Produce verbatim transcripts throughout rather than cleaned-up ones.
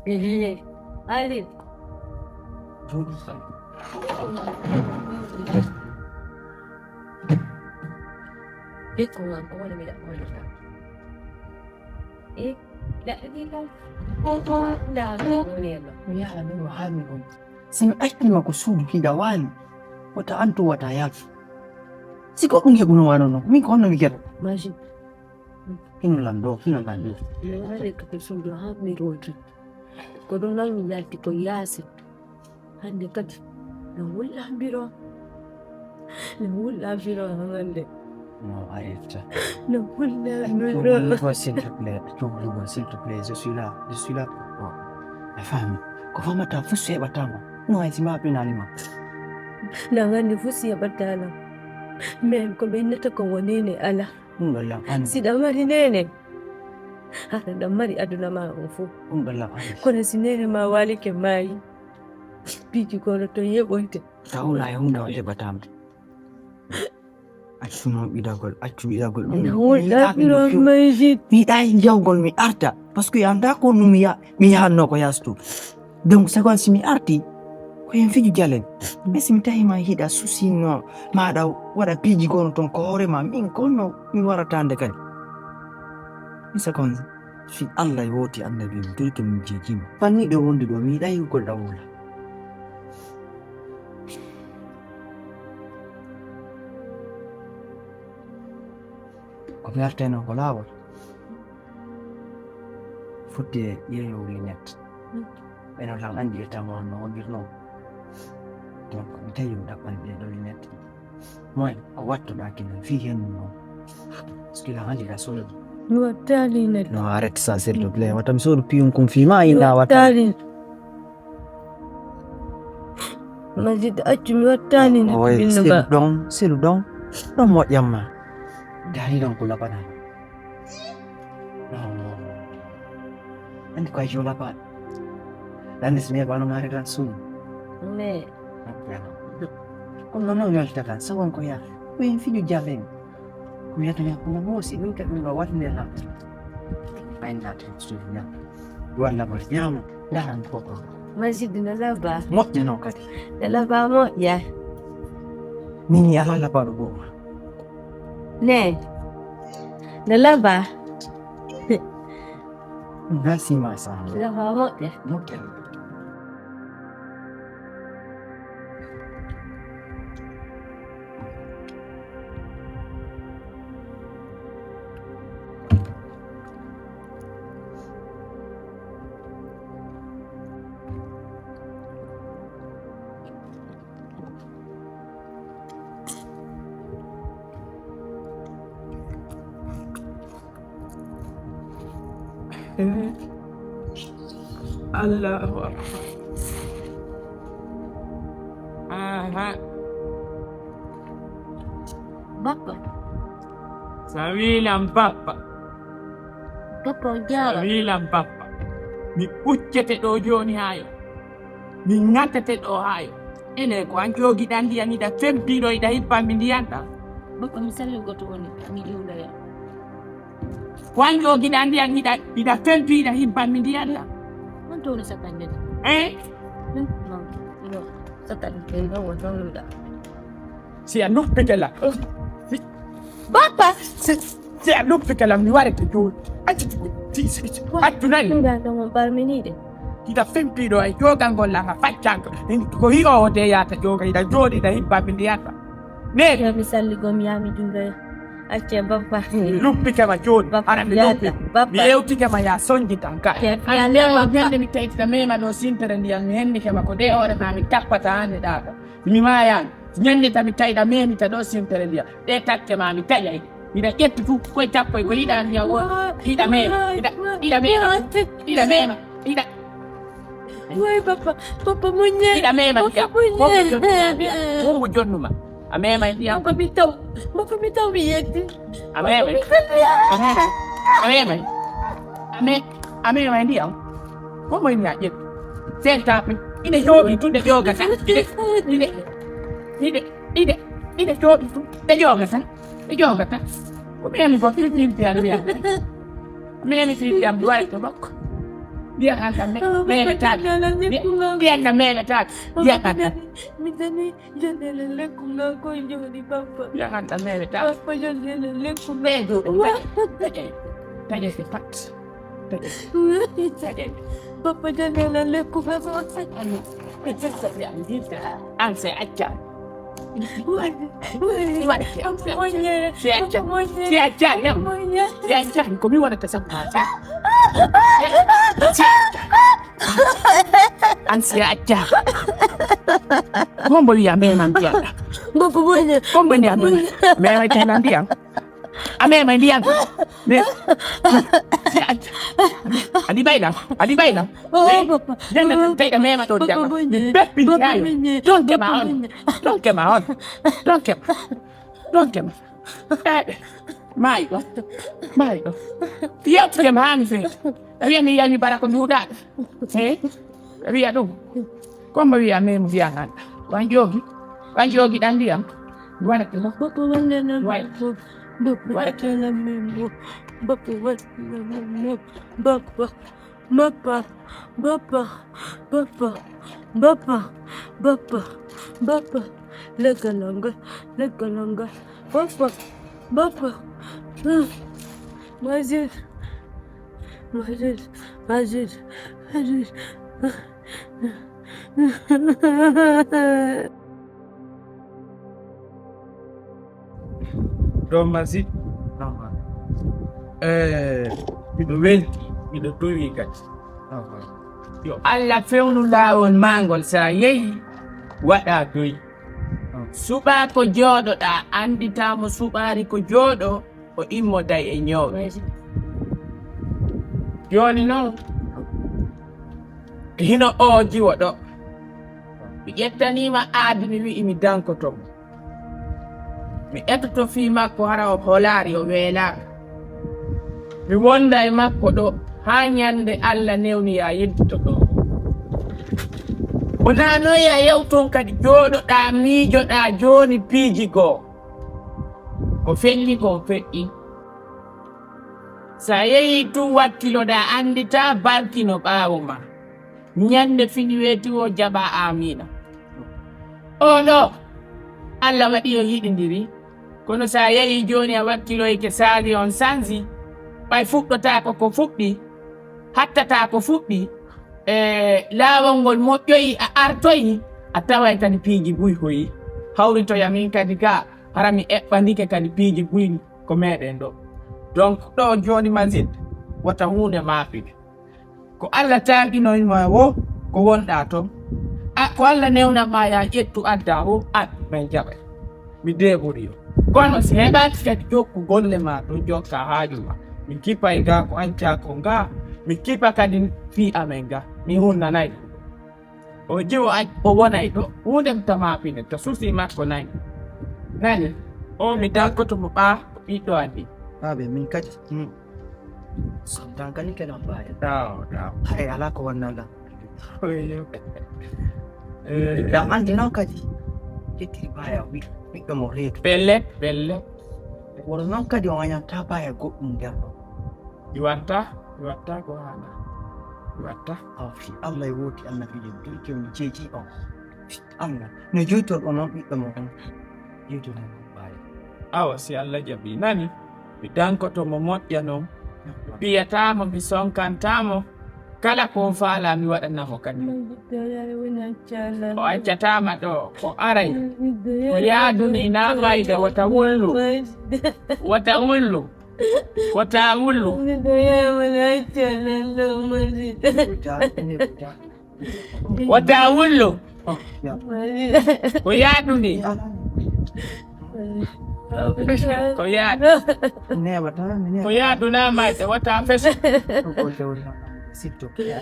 Ehe, Ali. Ɓikkon am, ko woni mi ɗaɓɓoyta? Eh, daɗɗa ɗi kam. Ndaa, ɗo woni e ma. Mi yaha ɗo haa mi woni. Si mi accima ko suudu hiɗa waali, wota antu wata yaafu. Si ko ɗum heɓuno wano non, min ko honno mi keɓa? Maji. Hino lan ɗo, hino lan ɗo. Mi waɗi ko suudu haa mi rooti. Ko ɗum lan mi yalti ko yaasi. Hannde kadi, no wulla biro. No wulla biro hannde. No, arrête. No wulla biro. Ouvre-moi, s'il te plaît. Ouvre-moi, s'il te plaît. Je suis là. Je suis là pour toi. A faami? Ko famata fof si heɓataa ma. No hay si ma penali ma. Na nganndi fof si heɓataa lam. Mais ko ɓe innata ko wonene ala. Ɗum ɗo lam ani. Si ɗa mari nene, hara ɗa mari aduna ma on fof. Ɗum ɗo lam ani. Kono si nene ma waalike maayi, piiji kono to yeɓoyte. Tawla e hunde o heɓataa ma. Accu noon ɓidagol, accu ɓidagol. Ɗum mi yiɗaa ɗum few-, mi yiɗaa e jawgol mi arta. Parce que anndaa ko no mi ya-, mi yahanno ko yaasi to. Donc, sagon si mi arti, ko heen fiju jalen. Mais si mi tawi ma hiɗa susino, ma aɗa waɗa piiji gono toon ko hoore ma, min ko no mi warata nde kadi. Mi sagon si Allah e wooti annabi mi tolto min jeejima. Fanni ɗo wonde ɗo, mi yiɗaa yugol ɗa wula. Ko mi artayno ko laawol. Futti e yeeyow linet. Ɓe no lan anndi e tamo no wondirno. Donc, mi tawi mi ɗaɓɓan ɗe ɗo linet. Moy, a wattuɗa kinal fii hen no. Parce que la anndi la solo. Mi watta linet. Non, arrête ça, s'il te plaît. Wata mi sodu piyum kum fii ma, inna wata. Majid, accu mi wattani nde. Oy, binnu selu ba. Ɗon, selu ɗon. Ɗon moƴƴan ma. Dari ɗon ko laɓana. Anndi ko a yo laɓa. Ɗan si me bano mare ɗan sun. Me. Ɗum noon noon yaltata, so won ko yaa. Ko en fiɗu jalen. Ko wiyata yaa ko moosi, ɗum ka ɗum ɗo waɗnde lan. Ay naata suudu ñaama. Walla mo ñaama. Ndaran ko ko. Majid na laba. Moƴƴa noon kadi. Na laba moƴƴa. Min mi alaa labaɗo goo. Ne. Na laba. Merci ma sa. Na laba moƴƴa. Moƴƴa. Allahu akbar. Aha. Bappa. Sa wiilan bappa. Bappa o jaara. Sa wiilan bappa. Mi ɓuccete ɗo jooni haa yo. Min ŋattete ɗo haa yo. Ene ko an ƴoogiɗan ndiyam, iɗa fempiiɗo, iɗa hibban mi ndiyam ɗam. Bappa, mi salli goto woni, mi juuloya. Ko an ƴoogiɗan ndiyam, iɗa, iɗa fempi, iɗa hibban mi ndiyam ɗam. On to woni sakanɗe ɗe? Eh? Hmm, non, non. Sakanɗe ɗe, non, won ɗon ɗum ɗa. Si a noppike la. Bappa! Si, si a noppike la, mi warete jooni. Accu, si, si, si, accu nani? Ɗum ɗa ɗon on barminiiɗe. Hiɗa fempiiɗo e joogangol lan a faccanto. Ko hi'oowo de yaata jooga, hiɗa jooɗi, hiɗa hibba mi ndiyata. Ne? Ya mi salli gom, ya mi juuloya. Acce bappa. Mi luppike ma jooni. Bappa, hara mi luppi. Bappa. Mi yewtike ma ya sonji tan ka. Ke, hara ya, ne wa bappa. Ñande mi tawitata mema ɗo sintere ndiyam, mi hennike ma ko de hoore ma mi tappata hande ɗa ɗo. Mi maayaani. Ñande tami tawi ɗa memita ɗo sintere ndiyam. Ɗe takke ma mi taƴay. Miɗa ƴetti fu koye tappoy ko yiɗa ndiyam won. Hiɗa mema. Hiɗa, hiɗa mema. Hiɗa mema. Hiɗa. Way papa, papa muññe. Hiɗa mema ndiyam. Papa muññe. Wonmo jonnuma ndiyam. Wonmo jonnuma. A mema ndiyam. Papa mi taw. Papa mi taw mi yetti. A mema. Papa mi taw. A mema. A mema. A me-, a mema ndiyam. Ko moy mi a ƴetti. Sentaɓe. Ine jooɗi tu ɗe jooga tan. Ine, ine, ine, ine, ine jooɗi tu ɗe jooga tan. Ɗe jooga tan. Ko memi ko fifin piyan mbiyan. Memi fifin piyan mbiyan to makko. Mbiyan an kam memi taat. Mbiyan na memi taat. Mbiyan an kam. Mi dani jandele lekku nga ko jodi papa. Mbiyan an kam memi taat. Papa jandele lekku nga. Memi do. Taƴe. Taƴe si pat. Papa jangana lekku fefo. An se acca. Si acca. Si acca. Si acca. Ko mi wonata sappo. An si acca. Hombo wiya meman mbiyan. Baba boye. Hombo wiya meman. Meman tan mbiyan. A mema ndiyam. Me. Adi bayla. Adi bayla. Janda tayda mema to janga. Beppi tayo. Don't kema on. Don't kema on. Don't kema. Don't kema. Mayo. Mayo. Yau kema hanse. Awi ni yani barako duda. Eh? Awi adu. Komba wiya memu wiya han. Wan jogi. Wan jogi dan ndiyam. Wana kemo. Baba wala na. Baba wala na memo. Baba wala na memo. Baba. Baba. Baba. Baba. Baba. Baba. Legalanga. Legalanga. Baba. Baba. Mazid. Mazid. Mazid. Mazid. Ɗo masik. Eh, miɗo welti, miɗo towi kadi. Yo Allah fewnu laawol maa ngol, so a yehi, waɗa doy. Suɓaa ko jooɗoɗaa, annditaa mo suɓaari ko jooɗo, o immoday e ñoowe. Jooni noon, hino oo jiwo ɗo. Mi ƴettaniima aadi, mi wi'i mi dankoto mo. Mi etoto fii makko, hara o holaari, o weelaaka. Mi wonda e makko ɗo, haa ñande Alla newni yaa yedduto ɗo. Wonaa noon yaa yewton kadi, jooɗoɗaa, miijoɗaa jooni piiji goo. Ko feƴƴi kon feƴƴi. So a yehii tun, wakkiloɗaa, annditaa barki no ɓaawo maa. Ñande fini weeti o jaɓa aamiina. Oo ɗoo, Alla waɗi on yiɗindiri. Kono so a yehii jooni a wakkiloyke saali on sansi, ɓay fuɗɗotaako ko fuɗɗi, hattataa ko fuɗɗi, e laawol ngol moƴƴoyi a artoyi, a taway kadi piiji buy hoyi. Hawritoya min kadi gaa, hara mi eɓɓandike kadi piiji buy ko meɗen ɗo. Donc ɗo jooni Mazid, wota huunde maapine. Ko Alla taaginoo ma woo, ko wonɗaa ton. A, ko Alla newnan maa yaa ƴettu addaa woo, an men jaɓay. Mi deeɓori yo. Kono si heɓaaki kadi jokku golle maa ɗon jokka haaju maa. Mi kipay gaa ko accaa ko ngaa. Mi kipa kadi fii amen ngaa. Mi hunnanay ɗum. O jiwo ac-, o wonay ɗo. Huunde mi tamaa pine, to susi makko nani. Nani? O mi dankoto mo ɓaa, ko ɓiɗɗo anndi. Baabe, min kadi. Hmm. Sontan kadi keɗan ɓaaya. Taw, taw. Haray alaa ko wonnanga. Oyo. Eh, ɗam anndi noon kadi. Ƴettiri ɓaaya wi-, ɓiɗɗo mo reedu. Pelle, pelle. Woro noon kadi o añanta ɓaaya goɗɗum nder ɗo. Ɗi watta, ɗi watta ko haala. Ɗi watta. Awa fii Allah e woodi Allah mbiɗen ɗum jooni jeeji on. Fii Allah. No jooytor o noon ɓiɗɗo mo on. Jooytor mo on ɓaaya. Awa si Allah jaɓi nani, mi dankoto mo moƴƴa noon. Mi piyataamo, mi sonkantaamo. Kala ko o faalaa mi waɗanamo kadi. O accataama ɗo, o aray. O yaaduni naa mayde, wota wullu. Wota wullu. Wota wullu. Wota wullu. Ko yaaduni. Ko yaadu. Ko yaadu naa mayde, wota fesu.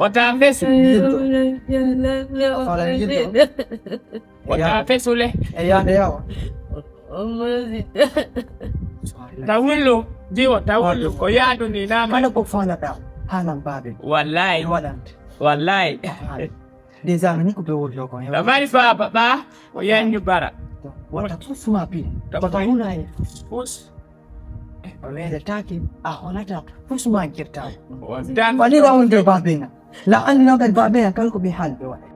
Wota fesu. Wota fesu le. E yaade yawa. Tawullu, jiwo, tawullu, ko yaadu ni naa mayde. Kala ko faalaɗaa, haalan baabe. Wallahi. Waɗante. Wallahi. Déjà, ni ko ɓe woddo ko. Ɗo mari baaba ɓaa, o yanju bara. Wata fus ma pi. Wata hula e. Fus. A weeletaake, a honataa, fus mankirtaa. Wontan. Wani la wonde babena. La an no gad babena, kal ko ɓe haalde waɗa.